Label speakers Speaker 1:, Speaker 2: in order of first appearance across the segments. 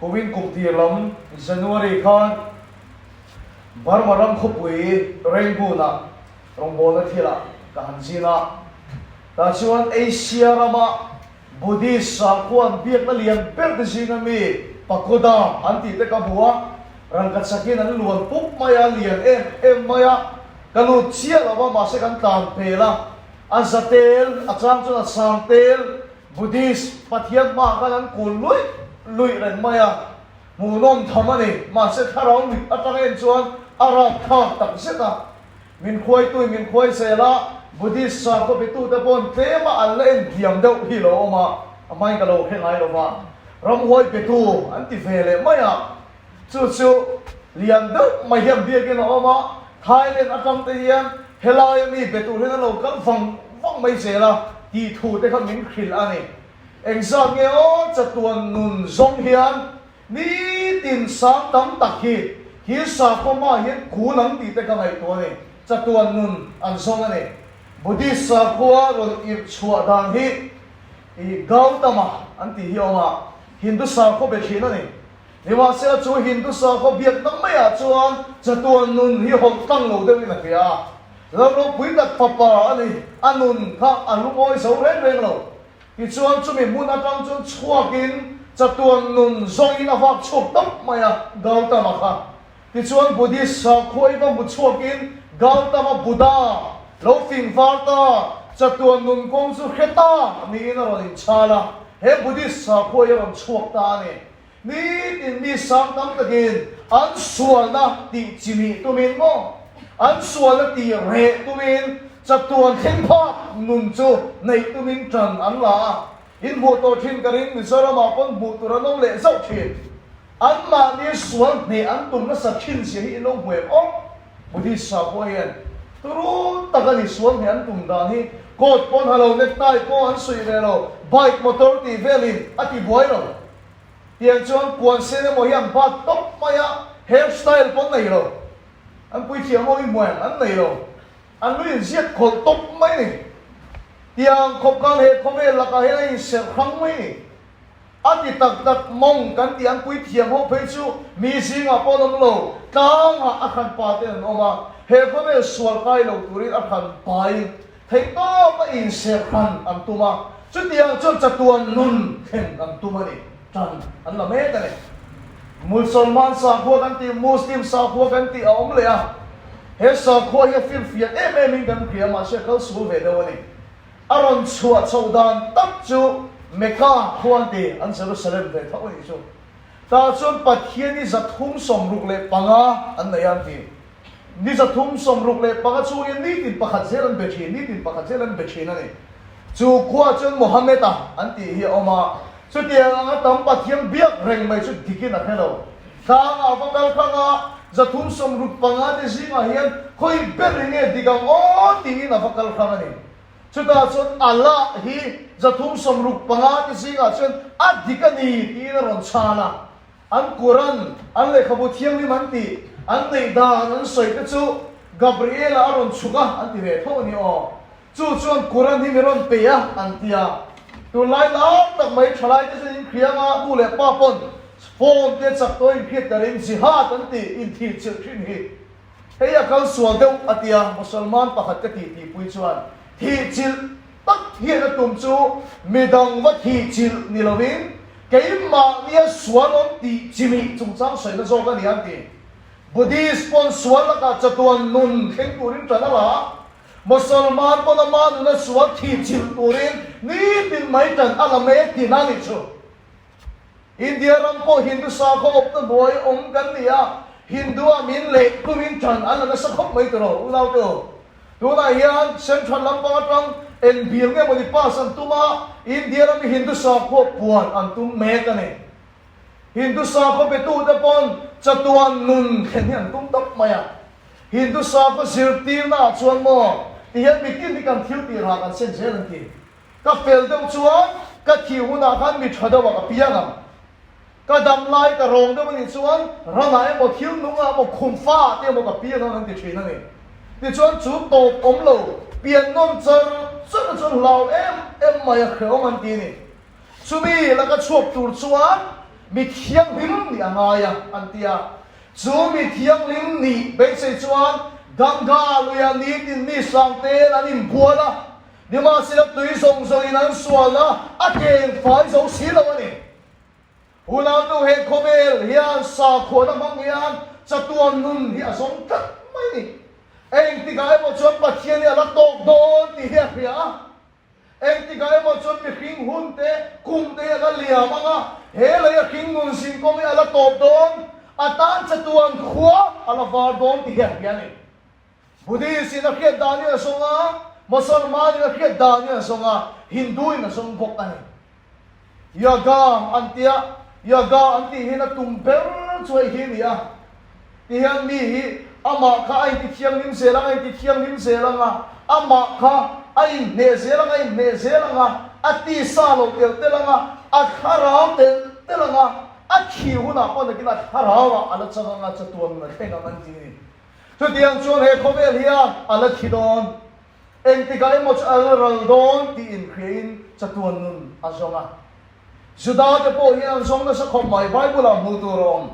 Speaker 1: Kumin kum tir lam January khan Burma ram khawpui Rangoon-ah rawngbawlna thilah ka han zin a. Tah chuan Asia rama Buddhist sakhuan biakna lian ber te zinga mi Pagoda an tih te ka hmu a, rangka chakin an luan pup mai a, lian em em mai a, ka lut chiah lo va, mahse kan tlan pel a, a za tel, a chang chuan a sang tel, Buddhist Pathian hmaah khan an kul luih luih reng mai a, hmuhnawm tham a ni, mahse thlarau mit atang en chuan a rapthlak tak zet a. Min khuaitui min khuai zel a, Buddhist sakhaw betute paw'n tlema an la en thiam deuh hi lo awm a, a hmain ka lo hre ngai lo va, ramhuai betu an ti ve leh mai a, chu chu lian deuh mai hian biakin a awm a, Thailand atang te hian helaia mi be tur hian an lo kal vang vang mai zel a tih thu te kha min hrilh a ni. Engzat nge aw chatuan nun zawng hian Nitin sang tam tak hi hi sakhaw hmaah hian kun ang tih te ka ngaihtuah a ni. Chatuan nun an zawng a ni. Buddhist sakhua rawn irh chhuah dan hi i Gautama an tih hi a awm a, Hindu sakhaw be thin a ni. Nimahsela chu Hindu sakhaw biakna maiah chuan chatuan nun hi hawlh tlang lo deuhin a hria a. Lalropui tak fapa a ni, a nun kha a lungawi zo reng reng lo. Tichuan chumi hmun atang chuan chhuakin chatuan nun zawngin a vak chhuak tawp mai a, Gautama kha. Tichuan Buddhist sakhua i va hmu chhuakin Gautama Buddha lo fing var ta, chatuan nun kawng chu hre ta niin a rawn inchhal a, he Buddhist sakhua hi a rawn chhuak ta a ni. Nitin mi sang tam takin an sualna tih chimih tumin maw, an sualna tih reh tumin chatuan thleng phak nun chu neih tumin tan an la a. In hmuh tawh thin ka ring, Mizoramah pawn hmuh tur an awm leh zauh thin. Anmahni sual hneh an tum nasa thin zia hi in lo hmu em aw? Buddhist sakhua hian turu taka ni sual hneh an tum dan hi coat pawn ha lo, necktie pawh an suih ve lo, bike motor tih velin a ti buai lo. Tiang chuan puan sen emaw hi an bat tawp mai a, hair style pawh an nei lo. An puithiam ho hi hmuh an nei lo. An lu inziak khawlh tawp mai a ni. Tiang khawp khan he khawvel lakah hian a inserh hrang mai a ni. A ti tak tak mawng kan tih an puithiam ho phei chu mi zingah pawh an awm lo, tlangah a hran pa ten an awm a, he khawvel sual kai lo turin a hran pain Theihtawp a inserh hran an tum a, chutiang chuan chatuan nun thlen an tum a ni. Tan an la mek a ni. Musalman sakhua kan tih, Muslim sakhua kan tih a awm leh a. He sakhua hi a firfiak em em in kan hria, mahse a kal sual ve deuh a ni. A rawn chhuah chhoh dan tak chu Mecca khua an ti, an Jerusalem ve tho a nih chu. Tah chuan Pathian hi 365 an nei a an ti. Ni 365 chungin nitin pakhat zel an be thin, nitin pakhat zel an be thin a ni. Chu khua chuan Mohammed-a an tih hi a awm a, chutiang anga tam Pathian biak reng mai chu dikin a hre lo. Tlangah va kal khang a, 365 te zingah hian khawi ber hi nge dik ang aw tiin a va kal khang a ni. Chutah chuan Allah hi 365 te zingah chuan a dik a ni tiin a rawn chhan a. An Quran, an lehkhabu thianghlim an tih, an neih dan an sawi te chu Gabriela a rawn chhuk a an ti ve tho a ni aw. Chu chuan Quran hi mi rawn pe a an ti a. Tunlai lar tak mai thalai te chuan inkhriang a, nu leh pa pawn phone te chak tawh inhriat ta ring jihad an tih inthih chilh thin hi. Hei a kal sual deuh a ti a, Musalman pakhat ka tih tihpui chuan thih chilh tak hian a tum chu midang va thih chilh ni lovin keimahnia sual awm tih chimih chungchang sawina zawk a ni an ti. Buddhist pawn sual lakah chatuan nun thleng turin tan a la a, Mosalman pawn ama nuna sual thih chilh turin nitin mai tan a la mek tihna a nih chu. India ram pawh Hindu sakhaw awpna hnuai awm kan ni a, Hindu-a min leh tumin tan an la nasa khawp mai tawh unau te u. Tunah hian Central lampang atang eng bill nge mawni pass an tum a, India ram hi Hindu sakhaw puan an tum mek a ni. Hindu sakhaw betute pawn chatuan nun thlen hi an tum tawp mai a. Hindu sakhaw zirtirna ah chuan maw tihian mitin hi kan thil tih rah kan sen zel an ti. Ka fel deuh chuan ka thih hunah khan mi tha deuhah ka piang ang. Ka dam lai ka rawng deuh a nih chuan ramah emaw thil nungah emaw khum fa te emaw ka piang ang an ti thin a ni. Tichuan chu tawp awm lo pian nawm char char chuan hlau em em mai a hrehawm an ti a ni. Chumi laka chhuak tur chuan. Mi thianghlim nih a ngai a, an ti a. Chu mi thianghlim nih beisei chuan Ganga luia nitin mi sangte'n an inbual a, nimahsela tui zawng zawngin an sual a, a keng fai zo si lo a ni. Unautu he khawvel hian sakhuana hmang hian chatuan nun hi a zawng tlat mai a ni. Engtikah emaw chuan Pathian hi a la tawk dawn tih hi a hria a. Engtikah emaw chuan mihring hun te, kum te hi a la liam ang a, he lei a hring nun zin kawng hi a la tawp dawn, a tan chatuan khua a la var dawn tih hi a hria a ni. Buddhist in a hriat danin a zawng a, Mosolman in a hriat danin a zawng a, Hindu in a zawng bawk a ni. Yoga an tia, yoga an tih hian a tum ber chu hei hi a ni a, ti hian mi hi amah kha a inti thianghlim zel ang a, inti thianghlim zel ang a, amah kha a inhneh zel ang a, inhneh zel ang a, a tisa lo tel tel ang a, a thlarau tel tel ang a, a thi hunah pawh nakin a thlarauah a la chang ang a, chatuan nun a thleng ang an ti a ni. Chutiang chuan he khawvel hian a la thi dawn. Engtikah emaw chu a la ral dawn tih inhriain chatuan nun a zawng a. Juda te pawh hian an zawng nasa khawp mai, Bible-ah hmuh tur a awm.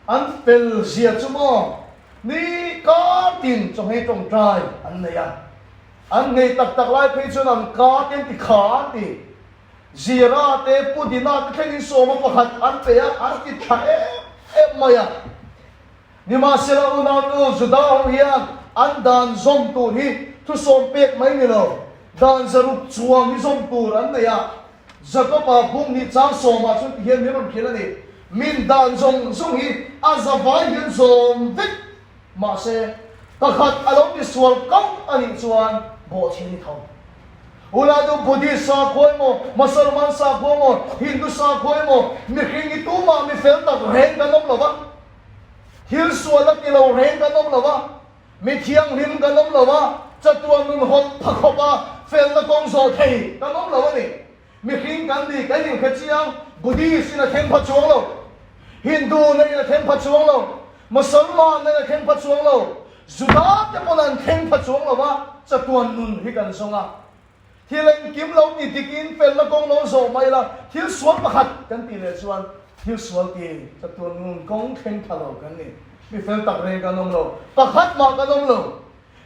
Speaker 1: An fel zia chu maw ni kar tin chawhmeh tawngtai an nei a. An nghei tak tak lai phei chuan an ka te an ti kha an ti. Zira te, Pudina te thlengin sawma pakhat an pe a, an ti tha em em mai a. Nimahsela unaunu Juda ho hian an dan zawm tur hi thusawm pek mai ni lo, dan zaruk chuang hi zawm tur an nei a. Jakoba bung hnih chang sawmah chuan ti hian min rawn hrilh a ni, Min dan zawng zawng hi a zavai hian zawm vek mahse pakhat a lo tisual kauh a nih chuan bawhchhe ni tho. Unau Buddhist sakhua emaw, Mosolman sakhua emaw, Hindu sakhua emaw, mihring hi tumah mi fel tak reng kan awm lo va. Thil sual a ti lo reng kan awm lo va, mi thianghlim kan awm lo va, chatuan nun hawt pha khawp a felna kawng zawh thei kan awm lo a ni. Mihring kan ni, kan inhre chiang, Buddhist in a thleng pha chuang lo, Hindu na in a thleng pha chuang lo, Mosolman na in a thleng pha chuang lo, Juda te pawn an thleng pha chuang lo va, chatuan nun hi kan zawng a. Thil engkim lo ti dikin felna kawng lo zawh mai la, thil sual pakhat kan tih leh chuan thil sual ti chatuan nun kawng thleng pha lo kan ni. Mi fel tak reng kan awm lo, pakhat mah kan awm lo.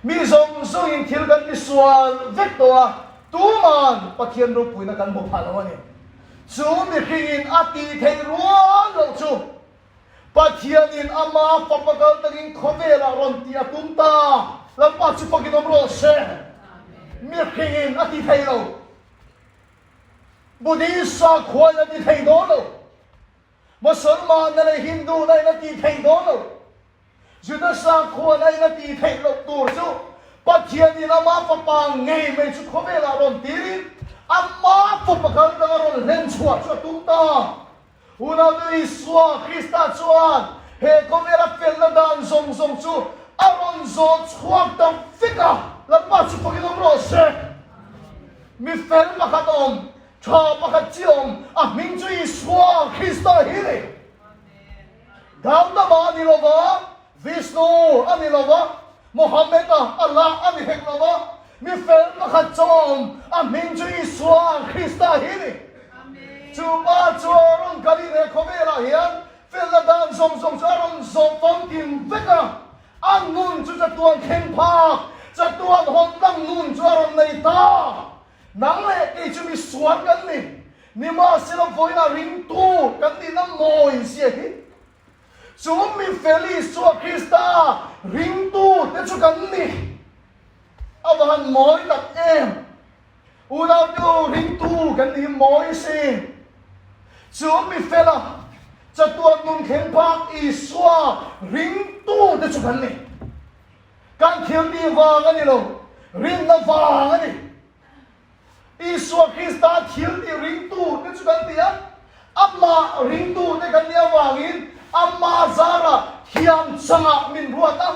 Speaker 1: Mi zawng zawngin thil kan ti sual vek tawh a, tuman Pathian ropuina kan hmu phah lo a ni. Chu mihringin a tih theih rual loh chu Pathianin ama fapa kal takin khawvelah rawn tih a tum ta. Lalpa chu fakin awm rawh se. Mihringin a ti thei lo. Buddhist sakhuain a ti thei dawn lo. Mosolman-na leh Hindu-na in a ti thei dawn lo. Juda sakhuana in a tih theih loh tur chu Pathianin ama fapa ngei mai chu khawvelah rawn tirin ama fapa kal danga rawn hlen chhuah chu a tum ta. Unau Isua Krista chuan he khawvela felna dan zawng zawng chu a rawn zawh chhuak ta vek a, Lalpa chu fakin awm rawh se. Mi fel pakhat a awm, tha pakhat chi a awm, a hming chu Isua Krista hi ni. Gautama a ni lo va, Vishnu a ni lo va, Mohammed-a, Allah a ni hek lo va, mi fel pakhat chu a awm, a hming chu Isua Krista hi ni. Chu pa chu a rawn kalin he khawvelah hian felna dan zawng zawng chu a rawn zawh famkim vek a, a nun chu chatuan thleng phak, chatuan hawn dang nun chu a rawn nei ta. Nang leh kei chu mi sual kan ni, nimahsela vawiinah ringtu kan nihna mawi zia hi Chu mi fel Isua Krista ringtu te chu kan ni. A va han mawi tak em! Unautu ringtu kan ni hi mawi sin. Chu mi fela chatuan nun thleng phak Isua ringtu te chu kan ni. Kan thil tih vang a ni lo, rinna vang a ni. Isua Krista thil tih ringtu te chu kan ni a, Amah ringtu te kan nih avangin Ama zarah thiam changah min ruat a,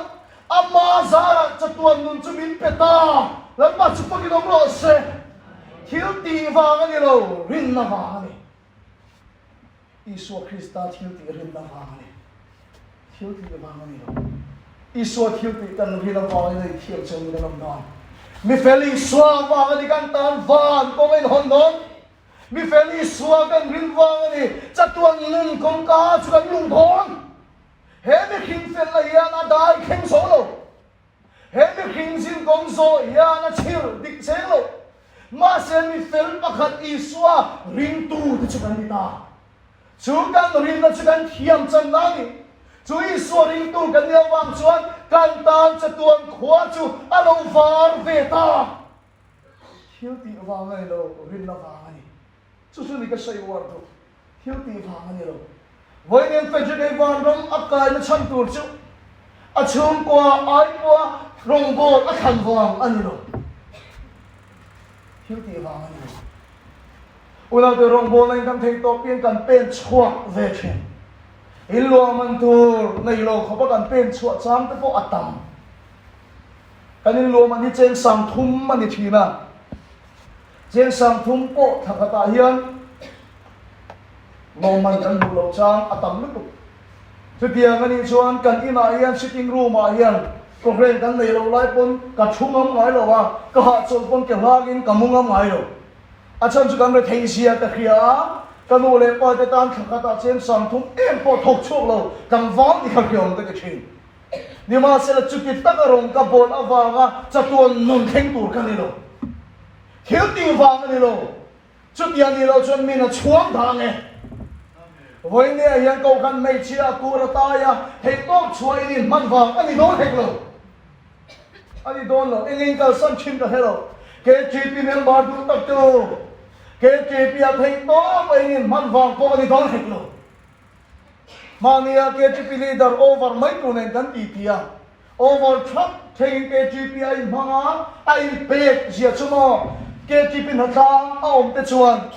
Speaker 1: Ama zarah chatuan nun chu min pe ta. Lalpa chu fakin awm rawh se. Thil tih vang a ni lo, rinna vang a ni. Isua Krista thil tih rinna vang a ni. Thil tih vang a ni lo. Isua thil tih kan rin avangin a inthiam cheu in kan awm dawn. Mi fel Isua vang a ni kan tan van kawng a inhawn dawn. Mi fel Isua kan rin vang a ni. Chatuan nun kawngka chu kan luh dawn. He mihring felna hian a dai thleng zo lo. He mihring zin kawng zawh hian a chhir dik cheng lo. Mahse mi fel pakhat Isua ringtu te chu kan ni ta. Chu kan rinna chu kan thiam channa a ni. Chu Isua ringtu kan nih avang chuan kan tan chatuan khua chu a lo var ve ta. Thil tih vang a ni lo, rinna vang a ni. Chu chu ni ka sawi uar duh. Thil tih vang a ni lo. Vawiin Fedric-i vanram a kaina chhan tur chu a chhungkua aipua rawngbâwl a thlan vang a ni lo. Thil tih vang a ni lo. Unaute rawngbâwlna in kan theih tawh pian kan pen chhuak ve thin. In luahman tur nei lo khawpa kan pen chhuah chang te pawh a tam. Kan in luahman hi cheng 3000 a ni thin a. Cheng 3000 pawh thla khatah hian lawmman kan hmuh loh chang a tam lutuk. Chutiang a nih chuan kan inah hian sitting room ah hian kawhreng kan nei loh lai pawn ka thu ngam ngai lo a, ka hahchawlh pawn ke hlangin ka mu ngam ngai lo. A chhan chu kan rethei zia ka hria a, ka nu leh pa te tan thla khatah cheng 3000 em pawh thawk chhuak lo tlangval ni kha hriawm ka ti thin. Nimahsela chuti taka rawng ka bawl avanga chatuan nun thleng tur ka ni lo. Thil tih vang a ni lo. Chutia ni lo chuan min a chhuang dah ang e. Vawinia hian Kohhran hmeichhia a kur a tai a, theihtawp chhuah in inhman vang a ni dawn hek lo. A ni dawn lo. Engin kalsan thin ka hre lo. KTP member duh tak te u, KTP ah theihtawp a in inhman vang pawh a ni dawn hek lo. Mahnia KTP leader over mai tur nen kan ti ti a, over thap theiin KTP a inhmang a, a inpek zia chu maw KTP hnatlang a awm te chuan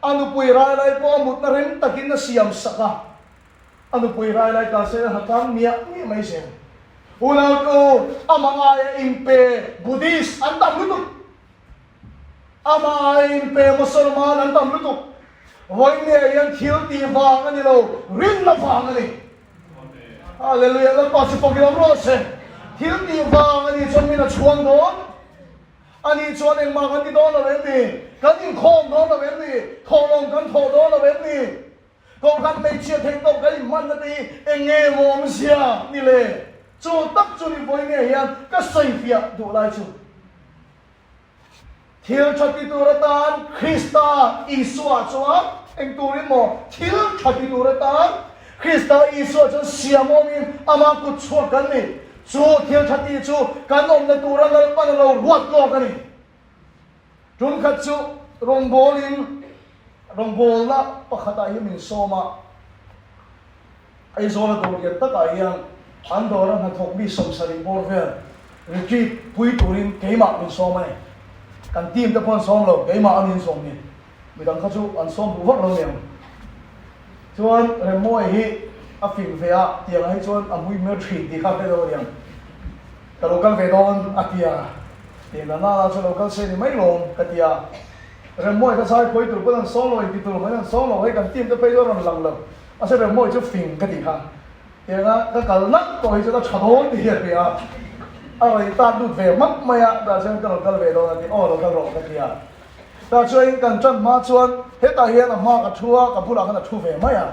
Speaker 1: a nupui rai lai pawh a mutna rem takin a siam sak a, a nupui rai lai ta se a hnatlang miah miah mai zel. Unautu amah aia inpe Buddhist an tam lutuk. Amah aiin pe Mosolman an tam lutuk. Vawinia hian thil tih vang a ni lo, rinna vang a ni. Hallelujah, Lalpa chu fak ilo rawh se. Thil tih vang a nih chuan min a chhuang dawn. A nih chuan engmah kan ti dawn lo em ni? Kan inkhawm dawn lo em ni? Thawhlawm kan thawh dawn lo em ni? Kohhran hmeichhia theih tawk kan inhmanna te hi eng nge maw awmzia ni le? Chu tak chu ni vawinia hian ka sawifiah duh lai chu. Thil tha ti tur atan Krista Isua chuan eng turin maw? Thil tha ti tur atan Krista Isua chuan siam awmin ama kut chhuak kan ni. Chu thil tha ti chu kan awmna tura Lalpan a lo ruat lawk a ni. Tumkhat chu rawngbawlin rawngbawlna pakhatah hi min sawm a. Aizawla dawr lian takah hian an dawra hnathawk mi 70 bawr vel retreat pui turin keimah min sawm a ni. Kan team te pawh an sawm lo, keimah a ni an sawm ni. Midang kha chu an sawm duh vak lo ni ang. Chuan Remmawi hi a fing ve a, tiangah hi chuan a hmui hmel thin tih kha a hre lo a ni ang. Ka lo kal ve dawn a ti a, tiang dan nana chu lo kal se ni mai lawm ka ti a. Remmawi kha zai phawi tur pawn an sawm lo, inti tur pawn an sawm lo, hei kan team te phei chu a rawn lang lo. A se Remmawi chu fing ka ti kha. Tianga ka kal nalh tawh hi chuan a tha dawn ti hi a hria a, a rawn intat lut ve hmak mai a, tah chuan ka rawn kal ve dawn a ti, aw lo kal rawh ka ti a. Tah chuan kan tan hma chuan hetah hian a hma ka thu a, ka bulah khan a thu ve mai a.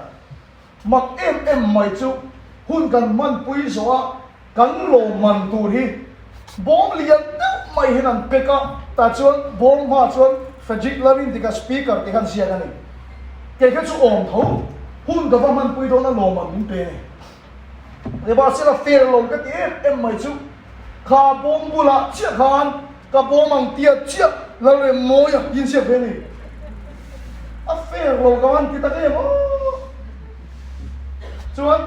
Speaker 1: Mak em em mai chu hun kan hmanpui zawh a, kan lawmman tur hi bawm lian deuh mai hian an pack a, tah chuan bawm hmaah chuan Frederick Larin tika speaker tih khan ziak a ni. Kei kha chu awm tho, hun ka va hmanpui dawn a lawmman min pe a ni. Nimahsela fair lo ka ti em em mai chu kha bawm bulah chiah khan ka bawm ang tia chiah Lalremmawi a tin ziak ve a ni. A fair lo ka han ti tak em aw. Chuan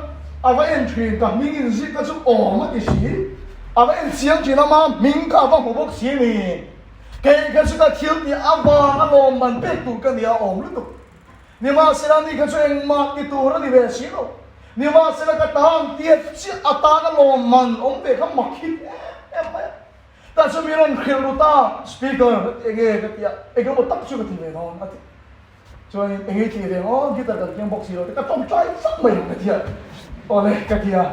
Speaker 1: a va en thin ka hming in zik kha chu awm a ti si. A va en chiang thin a ma hming kha a va hmu bawk si a ni. Kei kha chu ka thil tih avang a lawmman pek tur ka ni a awm lutuk. Nimahsela ni kha chu engmah ti tur a ni ve si lo. Nimahsela ka tan tiat chiah atana lawmman awm ve kha mak hit em em mai a. Tah chuan mi rawn hrilh ru ta, Speaker, eng nge ka ti a, eng emaw tak chu ka ti ve dawn a ti. Chuanin eng nge i tih ve ang aw, guitar kan keng bawk si lo te ka tawngtai vak mai ang ka ti a. Awle ka ti a.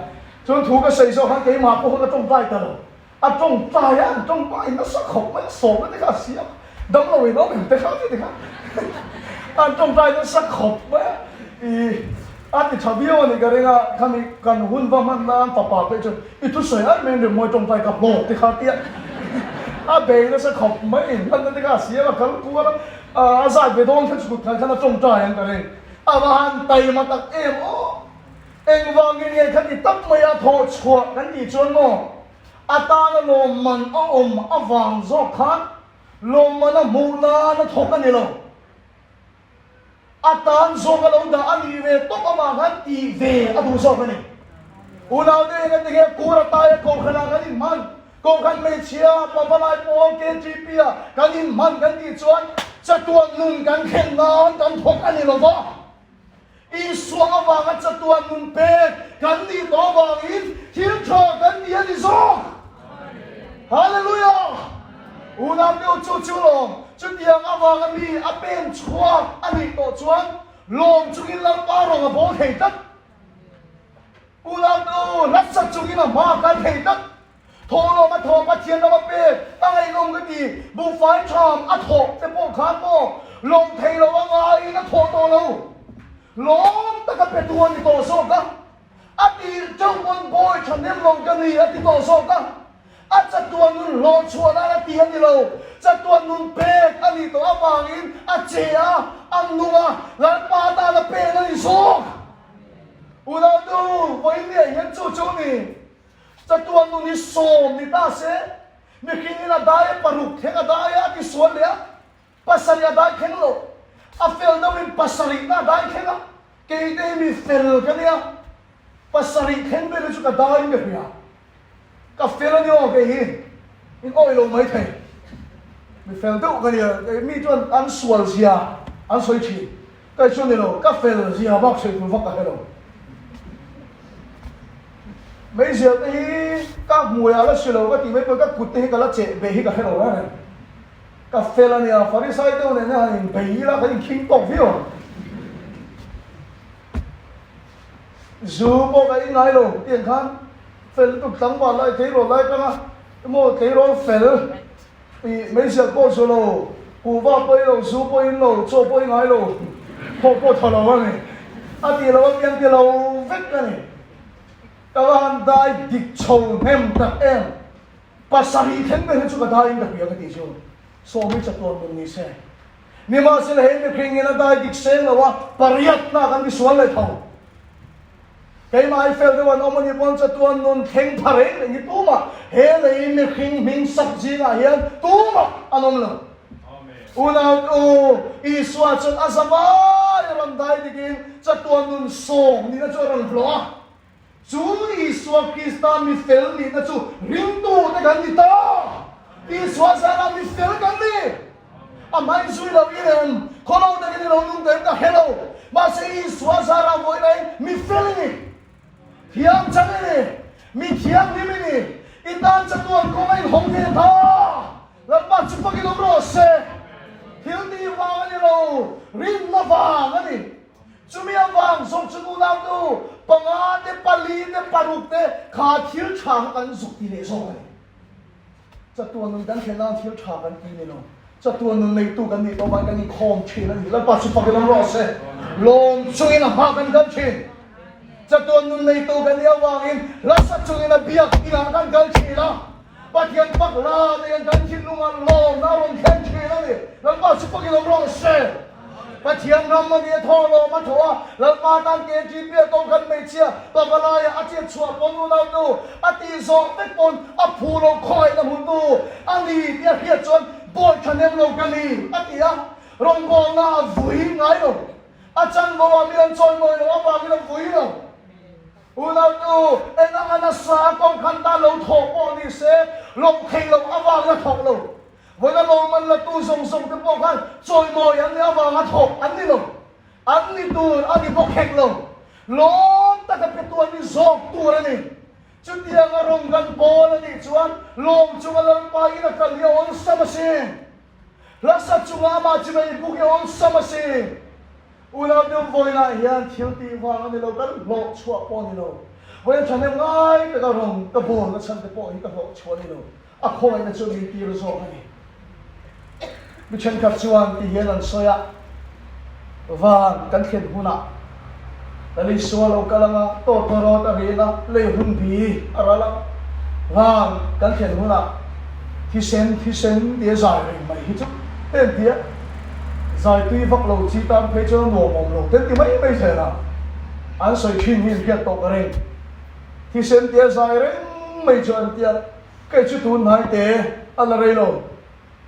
Speaker 1: Chuan thu ka sawi zawk khan keimah pawh kha ka tawngtai ta lo. A tawngtai a, an tawngtai nasa khawp mai a, sawmna te kha a siam, damlo in awm em te kha ti te kha. An tawngtai nasa khawp mai a, i a ti tha viau a nih ka ring a, khami kan hun va hman nan fapa pawh chuan i thusawi an mai rimawi tawngtai ka hlawk te kha tia a bei nasa khawp mai in hmanna te kha a siam a kal kual a, a zat ve dawn kha chu kut khan khan a tawngtai ang ka ring. A va han taima tak em aw! Engvangin nge khati tak maia thawh chhuah kan tih chuan maw a tana lawmman a awm avang zawk khan lawmman a hmuh nan a thawk a ni lo. A tan zawk a lo dah a nih ve tawp amah khan tih ve a duh zawk a ni. Unaute engati nge kur a taia kohhranah kan inhman? Kohhran hmeichhia Pavalai pawl KTP-a kan inhman kan tih chuan chatuan nun kan thlen nan kan thawk a ni lo va. Isua avanga chatuan nun pek kan nih tawh avangin thil tha kan ti a ni zawk. Hallelujah! Unau deuh chu chu lawm, chutiang avanga mi a pen chhuak a nih tawh chuan lawm chungin Lalpa rawng a bawl thei tlat. Unau nu, hlasa chungin a hma a kal thei tlat. Thawhlawm a thawh Pathian ram a pek a ngaihnawm ka ti. Buhfai tham a thawh te pawh khan maw lawm thei lo a ngaiin a thawh tawh lo. Lawm taka pe tu a ni tawh zawk a. A tir teuh pawn bawi thahnem lo ka ni a ti tawh zawk a. A chatuan nun hlawh chhuah nan a ti a ni lo. Chatuan nun pek a nih tawh avangin a che a, a nung a, Lalpa tan a pen a ni zawk. Unau nu, vawiin hian chu chu ni. Chatuan nun hi sawm ni ta se, mihringin a dai a paruk thleng a dai a, a ti sual leh a, pasarih a dai thleng lo. A fel deuhin pasarihna a dai thleng a, kei te hi mi fel ka nia, pasarih thleng vel hi chu ka dai ka hria. Ka fel a ni aw kei hi, in awih lo mai thei. Mi fel deuh ka nia, mi chuan an sual zia an sawi thin. Ka chu ni lo, ka fel zia bak sawi tur vak ka hre lo. Meizial te hi ka hmui a la si lo ka tih mai pawh ka kut te hi ka la cheh beh hi ka hre lo reng reng. Ka fel a nia, Farisai deuh nen hian han inbei ila kan inkhing tawk viau ang. Zu pawh ka in ngai lo tiang khan fel lutuk tlangval lai tleirawl lai atanga emaw tleirawl fel Ih, meizial pawh zu lo, kuhva pawh i lo, zu pawh in lo, chaw pawh i ngai lo, thawh pawh tha lo a ni. A tih lo apiang ti lo vek a ni. Ka va han dai dik chho hnem tak em. Pasarih thleng ber hi chu ka daiin ka hria ka tih chu. Sawmi chatuan nun ni se. Nimahsela he mihring in a dai dik seng lo a, pariatna kan ti sual leh tho. Keimah i fel deuh an awm a nih pawn chatuan nun thleng pha reng reng hi tumah he lei mihring hming sak zingah hian tumah an awm lo. Unau u, Isua chuan a zavai a rawn dai dikin chatuan nun sawm nihna chu a rawn hlawh a. Chu Isua Krista mi fel nihna chu ringtute kan ni ta. Isua zana mi fel kan ni. A hmai zui lo i rem, khawlo takin i lo nung ta em ka hre lo. Mahse Isua zara vawi lai mi fel i ni, thiam chang i ni, mi thianghlim i ni, i tan chatuan kawng a inhawng ve ta. Lalpa chu fakin awm rawh se. Thil tih vang a ni lo, rinna vang a ni. Chumi avang zawk chu nunau nu panga te, pali te, paruk te kha thil tha kha kan zuk ti leh zawk a ni. Chatuan nun kan thlen nan thil tha kan ti ni lo. Chatuan nun neitu kan nih tawh vangin kan inkhawm thin a ni. Lalpa chu fakin awm rawh se. Lawm chungin a hma kan kal thin. Chatuan nun neitu kan nih avangin hlasa chungin a biak inah kan kal thin a. Pathian fak hla te hian kan thinlungah lawmna a rawn thlen thin a ni. Lalpa chu fakin awm rawh se. Pathian ram a ni a thaw lawm a thaw a, Lalpa tan KGP a tawng khan hmeichhia pavalai a chet chhuah pawn unau nu a tih zawh vek pawn a phu lo khawngaihna hmu tu a ni tih a hriat chuan bawi thahnem lo ka ni a ti a, rawngbawlna a vui ngai lo. A chanvo ah mi an chawimawi lo avangin a vui lo. Unau nu, eng anga nasa kawng khan tan lo thawh pawh ni se, lawm theih loh avangin a thawk lo. Vawiina lawm an la tu zawng zawng te pawh khan chawimawi an nih avanga thawk an ni lo. An ni tur a ni bawk hek lo. Lawm taka pe tu an ni zawk tur a ni. Chutianga rawng kan bawl a nih chuan lawm chunga Lalpa in a kal hi a awlsam asin. Hlasa chunga amah chi mai buk hi a awlsam asin. Unau deuh vawiinah hian thil tih vang a ni lo, kan hlawh chhuah pawh a ni lo. Vawiin thahnem ngai taka rawng ka bawl na chhan te pawh hi ka hlawh chhuah a ni lo. A khawngaihna chu min tir zawk a ni. Mi thenkhat chuan ti hian an sawi a. Van kan thlen hunah Lal Isua lo kal anga tawtawrawt a rin a, lei hun bi a ral a. Van kan thlen hunah thisen thisen tia zai reng mai hi chu heng tia zai tui vak lo chi tan phei chuan a nuam awm lo ten ti mai mai zel a, an sawi thin hi inhriat tawh ka ring. Thisen tia zai reng mai chu an tia, kei chu tun hnai te a la rei lo.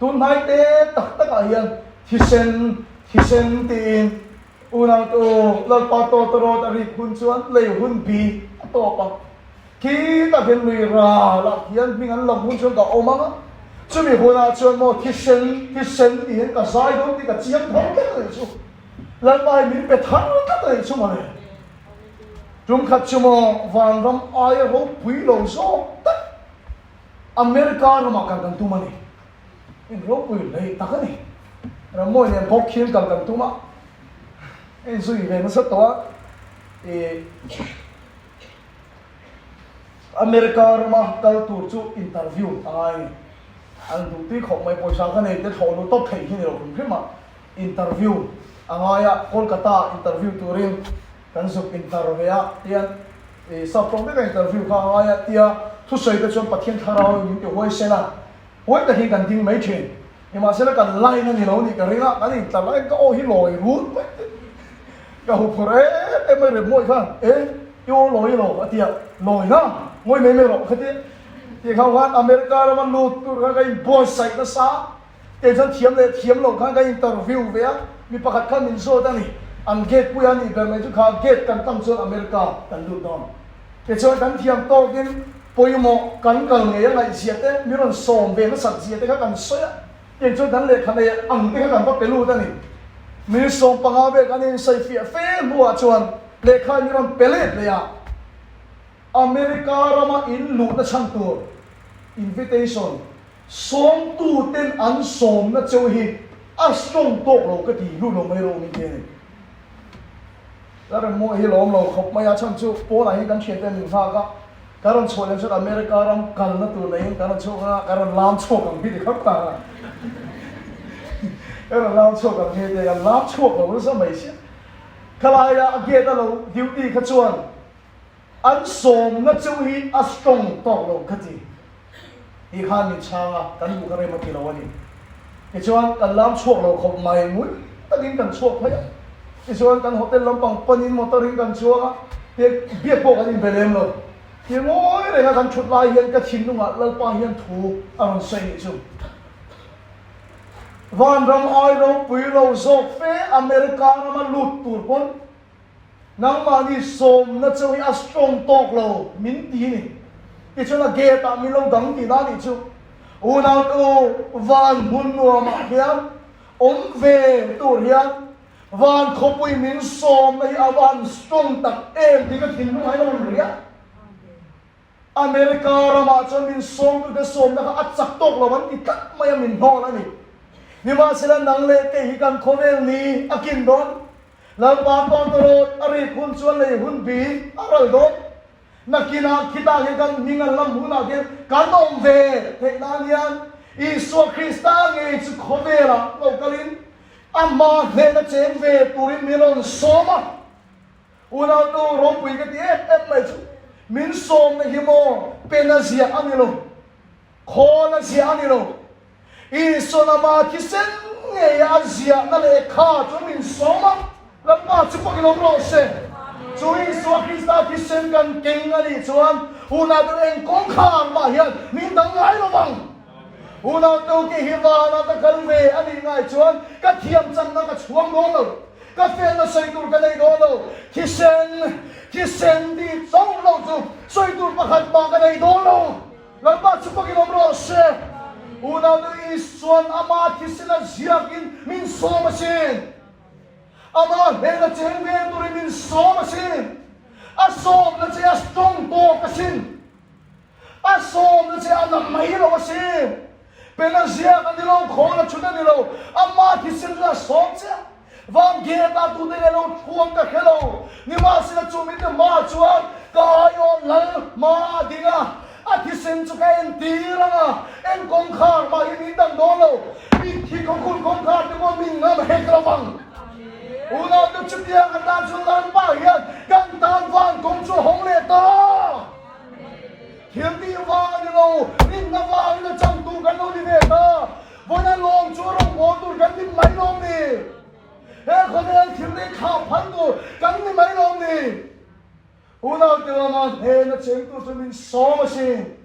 Speaker 1: Tun hnai te tak takah hian thisen thisen tiin unautu Lalpa tawtawrawt a rik hun chuan lei hun bi a tawp a. Khi takin lui ralah hian hming an lam hun chuan ka awm ang a, chumi hunah chuan maw thisen thisen tiin ka zai dawn tih ka chiang thar tlat a nih chu. Lalpa hi min pe thar tlat a nih chu mawle. Tum khat chu maw vanram aia ropui lo zawk tak America ramah kal kan tum a ni. In ropui hlei tak a ni. Rammawi nen bawk khian kal kan tum a, a inzui ve nasa tawh a. I America rama kal tur chu interview a ngai a ni. An duh tui khawp mai, pawisa ka nei te thlawh luh tawp theih hi ni lo hrim hrim a. Interview a ngai a, Kolkata interview turin kan zuk inter ve a, tian i sap tawng veka interview kha a ngai a, tia thusawi te chuan Pathian thlarau in min ti huaisen a, huai takin kan ding mai thin. Nimahsela kan line a ni lo nih ka ring a, kan intlar laiin ka aw hi lawi rut mai te ka huphurh em em mai Remmawi khan e i aw lawi lo a tia, lawi na ngawi mai mai rawh ka ti. Tih kha khan America rama lut tur khan ka inbuatsaih nasa. Kei chuan thiam leh thiam loh khan ka interview ve a, mi pakhat khan min zawt a ni. An gate pui a nih ber mai chu kha gate kan tang chuan America kan lut dawn. Tichuan kan thiam tawkin pawimawh kan kal ngei a ngaihzia te, mi rawn sawm ve nasat zia te kha kan sawi a, kei chuan kan lehkha nei ang te kha kan va pe lut a ni. Minute 15 vel kan insawifiah fe hnuah chuan lehkha in mi rawn pe let leh a, America rama in luhna chhan tur invitation Sawmtuten an sawmna cheu hi a strong tawk lo ka ti lut lo mai rawh min ti a ni. Ka rawn mawi hi lawm lo khawp mai a, chhan chu pawnah hian kan thiante min nghak a, ka rawn chhuah leh chuan America ram kalna tur neiin ka rawn chhuak a, ka rawn lam chhuak ang hi ti khawp ta a, ka rawn lam chhuak ang hi ti a, kan lam chhuak lo nasa mai sia. Khalaia a gate a lo duty kha chuan An sawmna chu hi a strong tawk lo ka ti. Ti khan min chhang a, kan duh kha rem a ti lo a ni. Tichuan kan lam chhuak lo khawp mai ngui takin kan chhuak phei a. Tichuan kan hotel lampang panin motor in kan chuang a, te biak pawh kan inbe lem lo. Ti ngawi renga kan thut lai hian ka thinlungah Lalpa hian thu a rawn sawi nih chu. Vanram ai ropui lo zawk fe America rama lut tur pawn Nangmahni sawmna cheu hi a strong tawk lo min ti ni. Tichuan a gate ah min lo dang tihna a nih chu. Unautu van hmun nuamah hian awm ve tur hian van khawpui min sawmna hi a van strong tak em tih ka thinlung ah hian a rawn riah. America ramah chuan min sawmtute sawmna kha a chak tawk lo an ti tlat mai a min hnawl a ni. Nimahsela nang leh kei hi kan khawvel ni a kin dawn. Lalpa tawntawrawt a rik hun chuan lei hun bi a ral dawn. Nakinah khitah hian kan hming an lam hunah khian kan awm ve theih nan hian Isua Krista ngei chu khawvelah lo kalin ama hnena cheng ve turin min rawn sawm a. Unautu ropui ka ti em em mai chu min sawmna hi maw pen a ziah a ni lo, khawl a ziah a ni lo. Isua lama thisen ngeia a ziahna lehkha chu min sawm a, Lalpa chu pawhin awm rawh se. Chu Isua Krista thisen kan keng a nih chuan unaute eng kawngkhar mah hian min dang ngai lo vang. Unaute kei hi vanah ka kal ve a nih ngai chuan ka thiam chakna ka chhuang dawn lo, ka felna sawi tur ka nei dawn lo, thisen, thisen tih chauh lo chu sawi tur pakhat mah ka nei dawn lo. Lalpa chu pakin awm rawh se. Unaunu Isua'n ama thisen a ziakin min sawm asin. Ama hnena cheng ve turin min sawm asin. A sawmna che a strong tawk asin. A sawmna che a na mai lo asin. Pen a ziak a ni lo, khawl a chhut a ni lo. Ama thisen chu a sawm che a. Van gate ah tute nge lo thuang ka hre lo. Nimahsela chu mite hmaah chuan ka aiawh lal hma a ding a, a thisen chu ka entir ang a, eng kawngkhar mah hi min dang dawn lo. Mitthi khawkhun kawngkhar te pawh min ngam hek lo vang. Unaute chutiang atan chuan Lalpa hian kan tan van kawng chu a hawng leh ta. Thil tih vang a ni lo, rinna vangin a changtu kan lo ni ve ta. Vawiina lawm chu rawngbâwl tur kan ni mai lawm ni? He khawvel thil leh thlah phal tur kan ni mai lawm ni? Unaute lama hnena cheng tur chu min sawm asin.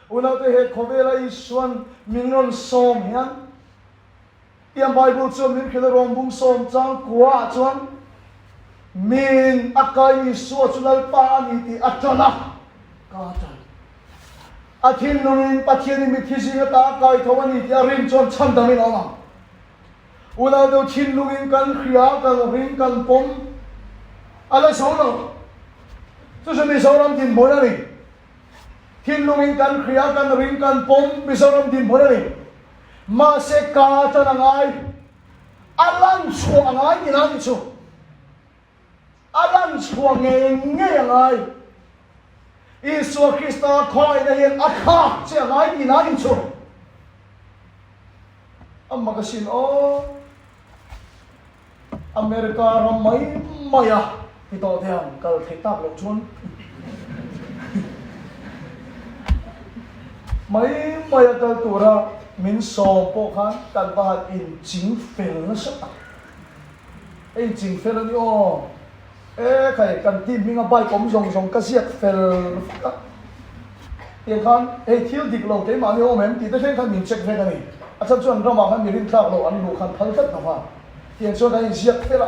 Speaker 1: Unaute he khawvela Isuan min rawn sawm hian tiang Bible chuan min hrilh a rawngbum sawm chang kua ah chuan min a kai Isua chu Lalpa a ni tih a tan a, ka tan. A thinlungin Pathianin mithi zing ata a kai tho a ni tih a rin chuan chhandamin a awm ang. Unau deuh thinlungin kan hria, kan ring, kan pawm a la zo lo. Chu chu Mizoram dinhmun a ni. Thinlungin kan hria, kan ring, kan pawm Mizoram dinhmun a ni. Mahse ka tan a ngai, a lan chhuah a ngai tih lai chu. A lan chhuah ngei ngei a ngai. Isua Krista khawngaihna hian a thlak che a ngai tih lai chu. A mak asin aw. America ram mai mai a ti tawh te ang kal theih tak loh chuan mai mai a kal tura min sawm pawh khan kan va han inching fel nasa tak. Hei ching fel a ni aw. E khai kan team hminga bike awm zawng zawng ka ziak fel vek a. Tiang khan hei thil dik lo keimahni awm em tih te thleng khan min check vek a ni. A chhan chuan ramah khan mi rinthlak loh an luh khan phal tlat lo va. Tiang chuan kan inziak fel a,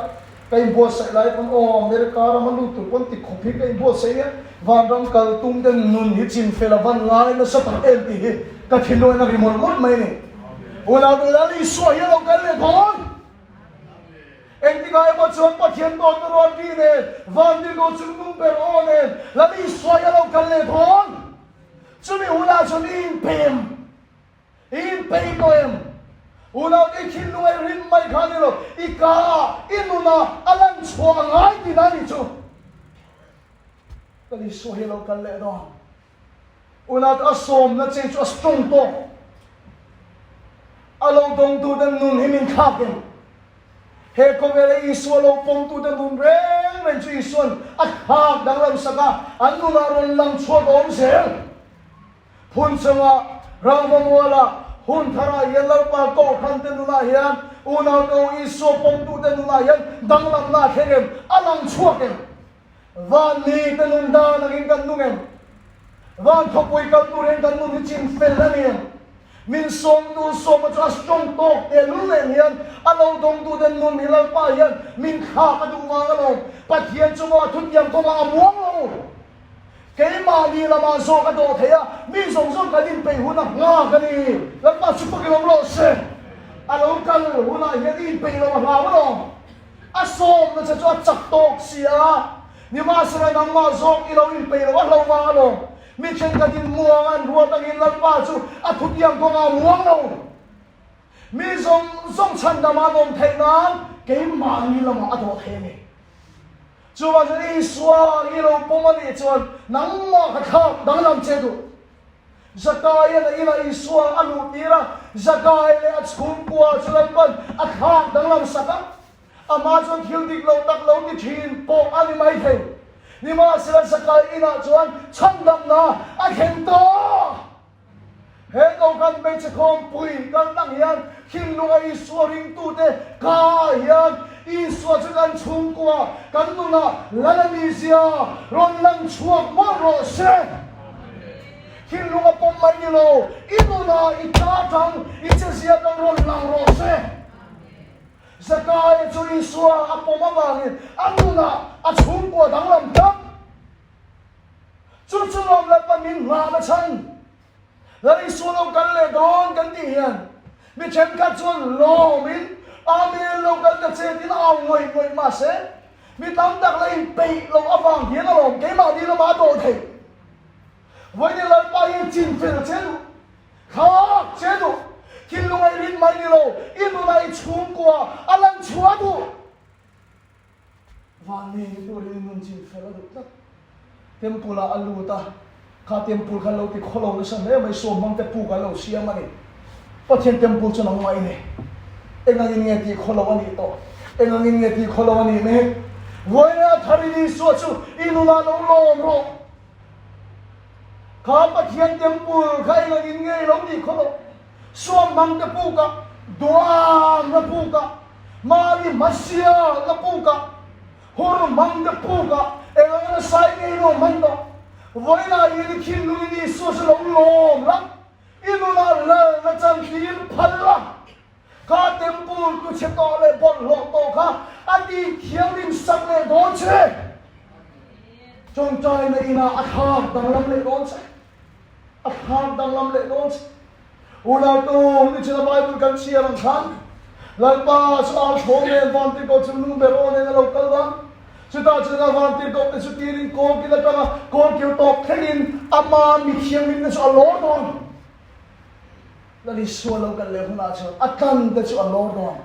Speaker 1: ka inbuatsaih lai pawn aw America rama lut tur pawn ti khawp hi ka inbuatsaih nia, vanram kal tum te nun hi chin fel a van ngai nasa tak em tih hi ka thinlung a ri mawlh mawlh mai a ni. Unau Lal Isua hi a lo kal leh dawn. Engtikah emaw chuan Pathian dawtna rualpi nen, vantirhkoh chungnung ber aw nen Lal Isua hi a lo kal leh dawn. Chumi hunah chuan i inpem, i inpeih tawh em? Unau i thinlung a i rin mai kha a ni lo, i ka ah, i nunah a lan chhuah a ngai tihna a nih chu. Lal Isua hi a lo kal leh dawn. Unau a sawmna che chu a strong tawk. A lo dawngtute nun hi min thlak em? He khawvela Isua lo pawmtute nun reng reng chu Isuan a thlak danglam sak a, an nunah rawn lang chhuak a awm zel. Phun chungah, rangva mualah, hun tharah hian Lalpa Kohhrante nunah hian unaute u Isua pawmtute nunah hian danglamna a thleng em? A lang chhuak em? Van mi te nun dan angin kan nung em? Van khawpui kal tur hian kan nun hi chin fel a ni em? Min sawmtu sawma chu a strong tawk tehlul nen hian a lo dawngtu te nun hi Lalpa hian min thlak a duh vang alawm. Pathian chu maw a thutiam kawngah a muang lo. Keimahni lamah zawk a dawh thei a, mi zawng zawng kan inpeih hun a nghak a ni. Lalpa chu pakin awm rawh se. A lo kal hunah hian i inpeih lo a hlau alawm. A sawmna che chu a chak tawk si a, nimahsela nangmah zawk i lo inpeih loh a hlo vang alawm. Mi thenkhatin muang an ruat angin Lalpa chu a thutiang kawngah a muang lo. Mi zawng zawng chhandam an awm theih nan keimahni lamah a dawh thei a ni. Chuvang chuan Isua i lo pawm a nih chuan nangmah kha thlak danglam che duh. Zakaia'n a inah Isua a luh tir a, Zakai leh a chhungkua chu Lalpa'n a thlak danglam sak a. Amah chuan thil dik lo tak lo ti thin pawh a ni mai thei. Nimahsela Zakai inah chuan chhandamna a thleng tawh. He Kohhran hmeichhe khawmpui kal tak hian thinlunga Isua ringtute kaah hian Isua chu kan chhungkua, kan nunah Lal a ni zia rawn lang chhuak mawlh rawh se. Thinlung a pawm mai ni lo, i nunah i ta tang, i che zia tang rawn lang rawh se. Zakaia chu Isua a pawm avangin a nunah a chhungkua danglam tak. Chu chu lawm Lalpa min nghahna chhan. Lal Isua lo kal leh dawn kan tih hian mi thenkhat chuan lawmin Amen lo kal ta che tiin a au ngawih ngawih mahse mi tam tak la inpeih loh avang hian alawm keimahni lamah a dawh theih. Vawiin Lalpa hi chin fel che duh, thlak che duh, thinlung a i rin mai ni lo, i nunah i chhungkua a lan chhuah duh. Van nei ni turin i nun chin fel a duh tlat. Temple ah a lut a, kha temple kha lo ti khaw lo nasa hle mai, suam hmang te puk an lo siam a ni. Pathian temple chu nangmah i nei. Engangin nge tih khaw lo a nih tawh? Eng angin nge tih khaw lo a nih mek? Vawiina tharin Isua chu i nunah lo lawm rawh. Kha Pathian temple kha eng angin nge i lo tih khaw lo? Suam hmangte pukah, duamna pukah, mahni hmasialna pukah, hur hmangte pukah eng angin a sai ngei lo hman tawh? Vawiinah hian i thinlungin Isua chu lo lawm la, i nunah lalna chantir phal la. Kha temple tu chhe tawh leh bawlhhlawh tawh kha a tih thianghlim sak leh dawn che. Tawngtaina inah a thlak danglam leh dawn che. A thlak danglam leh dawn che. Unautu, nichina Bible kan chhiar ang khan Lalpa chu au thawm nen vantirhkoh chu nung ber aw nen a lo kal dawn. Chutah chuan a vantirhkoh te chu tirin kawlkil atanga kawlkil tawp thlengin ama mithianghlimna chu a lawr dawn. Lal Isua lo kal leh hunah chuan a tlan te chu a lawr dawn.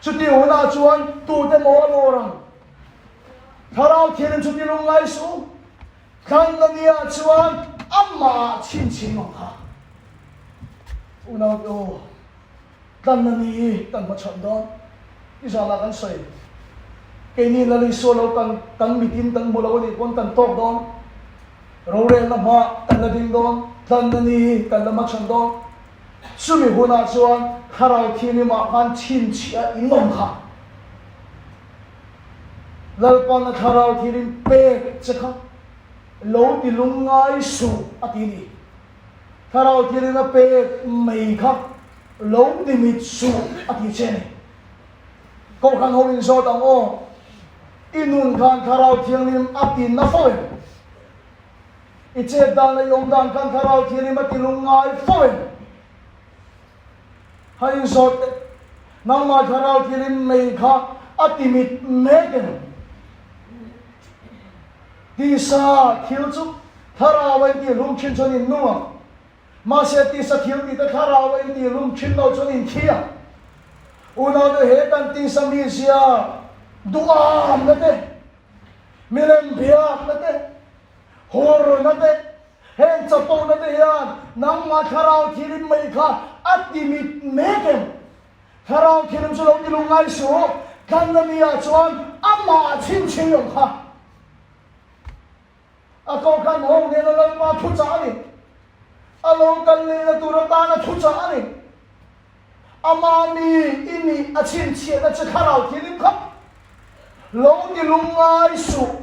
Speaker 1: Chuti hunah chuan tute maw a lawr ang? Thlarau thianin chuti lung ngai suh. Tlan na nia chuan amah chhinchhin ang kha. Unaute aw, tlan na ni i kan hmachhawn dawn. I zanah kan sawi. Keini Lal Isua lo kan kan mitin kan hmu lo a nih pawn kan tawk dawn. Rorelna hma kan la ding dawn, tlanna ni kan la hmachhawn dawn. Chumi hunah chuan Thlarau Thianghlimah khan chhinchhiah in awm kha. Lalpana Thlarau Thianghlim pek che kha lo ti lungngai suh a ti ni. Thlarau Thianghlim a pek mai kha lo ti mit suh a ti che ni. Kohhran ho in zawt ang aw, i nun khan Thlarau Thianghlim a ti na fo em? I chet dan leh i awm dan khan Thlarau Thianghlim a ti lungngai fo em? Han in zawt teh, nangmah Thlarau Thianghlim mei kha a ti mit mek em? Tisa thil chu Thlarau a intihlum thin chuan in nung ang. Mahse, tisa thil tihte thlarau a intih lum thin lo chuan inthi a. Unaute he kan tisa mizia duhamna te, milem biakna te, hurna te, heng chapona te hian nangmah thlarau thilim mai kha a ti mit mek em? Thlarau thilim chu lo ti lungngai suh, tlanna mi ah chuan amah chhinchhin awm kha. A kohhran ho nena Lalpa thuchah a ni. A lo kal lehna tur atana thuchah a ni. Ama mi i nih a chhinchhiahna che thlarau thianghlim kha lo ti lungngai suh.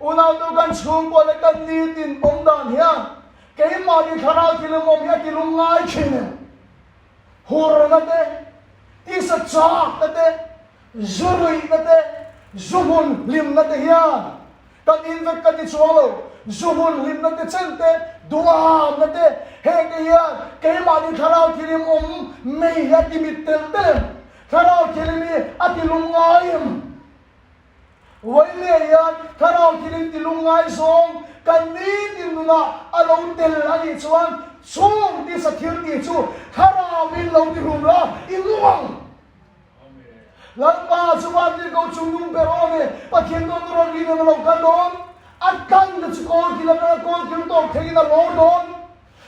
Speaker 1: Unautu kan chhungkua leh kan nitin awm dan hian keimahni thlarau thianghlim awm hi a ti lungngai thin em? Hurna te, tisa chakna te, Zu ruihna te, zu hmun hlimna te hian kan in vek ka ti chuang lo. Zu hmun hlimna te chen te, duhamna te, heng te hian keimahni thlarau thilim awm mei hi a ti mit tel tel em? Thlarau thilim hi a ti lung ngai em? Vawiin hian thlarau thilim ti lung ngai zawng kan nitin nunah a lo tel a nih chuan chung tisa thil tih chu thlarauin lo ti hlum la i nung ang. Lalpa chu vantirhkoh chung nung ber awm e, Pathian dawn rawn rin in a lo kal dawn, a tlanna chu kawlkil atanga kawlkil tawp theiin a lawr dawn,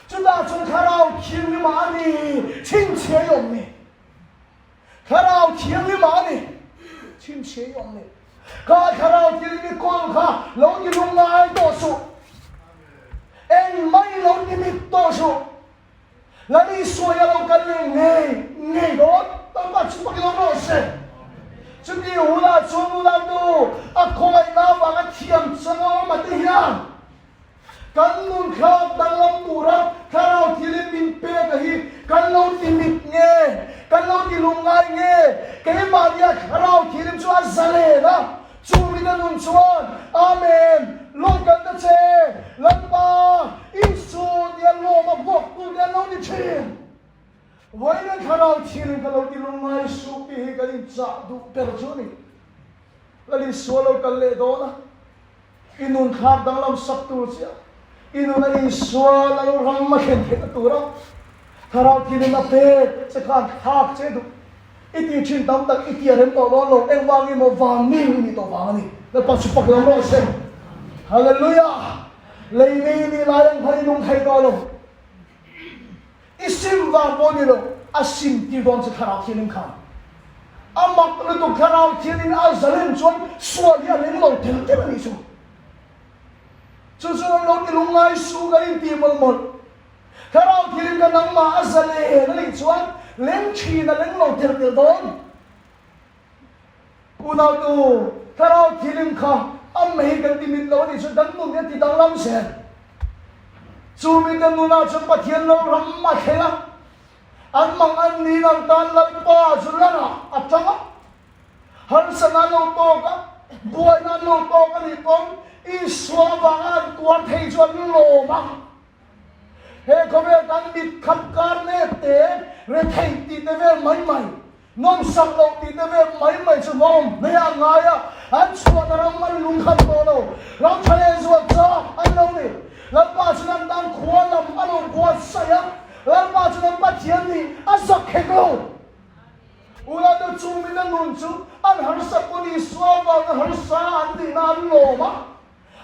Speaker 1: chutah chuan Thlarau Thianghlimah a ni, chhinchhiah i awm ni. Thlarau Thianghlimah a ni, chhinchhiah i awm ni. Kha Thlarau Thianghlim i kawl kha lo ti lungngai tawh suh, engmah i lo ti mit tawh suh. Lal Isua hi a lo kal leh ngei ngei dawn, Lalpa chu pakin awm rawh se. Chuti hunah chuan unautu a khawngaihna avanga thiam chang a awm a ti hian kan nun thlak danglam tura thlarau thilin min pek a hi kan lo ti mit nge, kan lo ti lungngai nge, keimahnia thlarau thilim chu a zalen a, Chu rin a nun chuan, Amen! Lawm kan ta che, Lalpa, Isu tia lawm a hmuak tute an lo ni thin. Vawiin thlarau thil ka lo ti lungngai suh tih hi kan inchah duh ber chu a ni. Lal Isua lo kal leh dawn a. I nun thlak danglam sak tur chiah, i nun a Isua lal ram a thlen theihna tura Thlarau thilin a pek che khan thlak che duh. I tih thin tam tak i tia rem tawh dawn lo, engvang emaw vang mi i nih tawh vang a ni. Lalpa chu pak lam rawh se. Hallelujah! Lei mi i nih lai ang khan i nung thei tawh lo. I sim vang pawh ni lo, a sim tir dawn che Thlarau Thianghlim khan. A mak lutuk Thlarau Thiangin a zalen chuan sual hi a leng lo tel tel a nih chu. Chu chu an lo ti lungngai su kan intih mawlh mawlh. Thlarau Thiangin ka nangmah a zalen a nih chuan leng thin a leng lo tel tel dawn. Unautu, Thlarau Thiangin kha a mei kan ti mit lo a nih chuan kan nun hi a ti danglam zel. Chu mite nunah chuan Pathian lo ram a thleng a. An mang an niin an tan Lalpa chu lanah a tang a, harsatna an lo tawk a, buaina an lo tawk a nih pawn Isua avanga an tuar thei chu an lawm a. He khawvel kan mit khap kar nek te, retheih tih te vel mai mai, Nawmsak loh tih te vel mai mai chu hlawm hle a ngai a, an chhuahna ram an lungkhat tawh lo. Ram tha leh zual chak an lo ni. Lalpa chuan an tan khua lam a lo buatsaih a, Lalpa chuan an Pathian nih a zak hek lo. Unau chung mite nun chu an harsat pawn Isua vanga harsa an nihna an lawm a.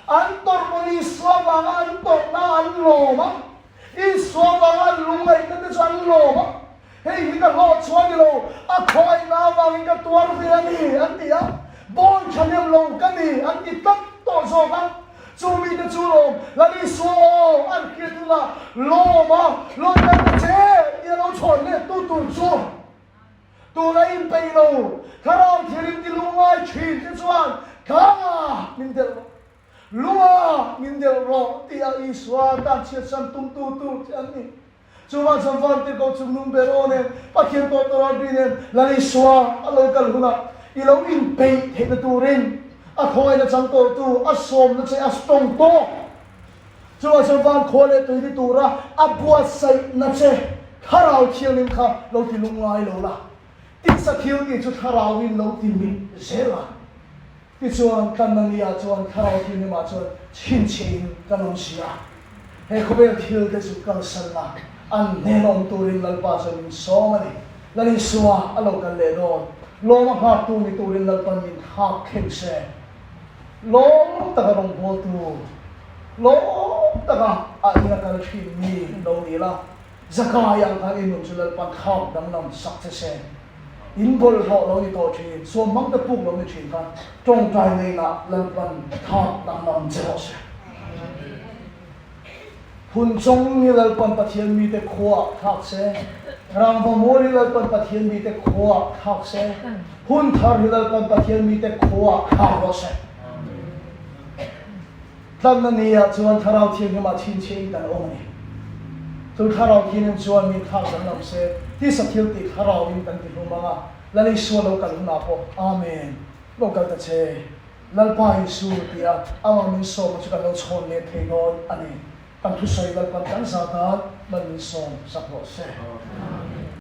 Speaker 1: An tawrh pawn Isua vanga an tawrhna an lawm a, Isua vanga an lungngaihna te chu an lawm a, Hei hi ka hlawhchhuah ni lo, a khawngaihna avangin ka tuar ve a ni, an ti a, Bawi thahnem lo ka ni, an ti tlat tawh zawk a. Chu mite chu lawm, Lal Isua aw, an hriat hunah lawm a, lawmna ta che tia lo chhawn let tu tur chu. Tuna inpeih lo, thlarau thil in ti lungngai thin te chuan tlangah min delh rawh, lungah min delh rawh tia Isua tan chhiatsan tumtu tur che an ni. Chuvang chuan Vantirhkoh chung nung ber aw nen, Pathian tawh tawh ralri nen Lal Isua a lo kal hunah i lo inpeih theihna turin a khawngaihna chang tawhtu a sawmna che a strong tawk. Chuvang chuan van khua leh tui ni tura a buatsaihna che Thlarau Thianghlim kha lo ti lungngai lo la, tisa thil tih chu Thlarauin lo ti mit zel a. Tichuan, tlanna nia chuan Thlarau Thianghlimah chuan chhinchhiahin kan awm si a. He khawvel thil te chu kalsan la, an hnen awm turin Lalpa chuan min sawm a ni. Lal Isua a lo kal leh dawn. Lawm a nghaktu ni turin Lalpan min nghak thleng se. Lawm taka rawngbawltu, lawm taka a ina kal thin mi lo ni la, Zakai ang khan i nun chu Lalpan thlak danglam sak che se. In bawlhhlawh lo ni tawh thin, suam hmang te puk lo ni thin kha tawngtai neinah Lalpan thlak danglam che rawh se. Phunchawng hi Lalpan Pathian mite khuaah thlak se, Rangva mual hi Lalpan Pathian mite khuaah thlak se, Hun thar hi Lalpan Pathian mite khuaah thlak rawh se. Tlanna niah chuan Thlarau Thianghlimah chhinchhiahin kan awm a ni. Chu Thlarau Thianghlim chuan min thlak danglam se, tisa thil tih Thlarauin kan ti hlum ang a, Lal Isua lo kal hunah pawh Amen, lo kal ta che. Lalpa Isu tia amah min sawmna chu kan lo chhawn let thei dawn a ni. Kan thusawi Lalpan kan zah dan mal min sawm sak rawh se.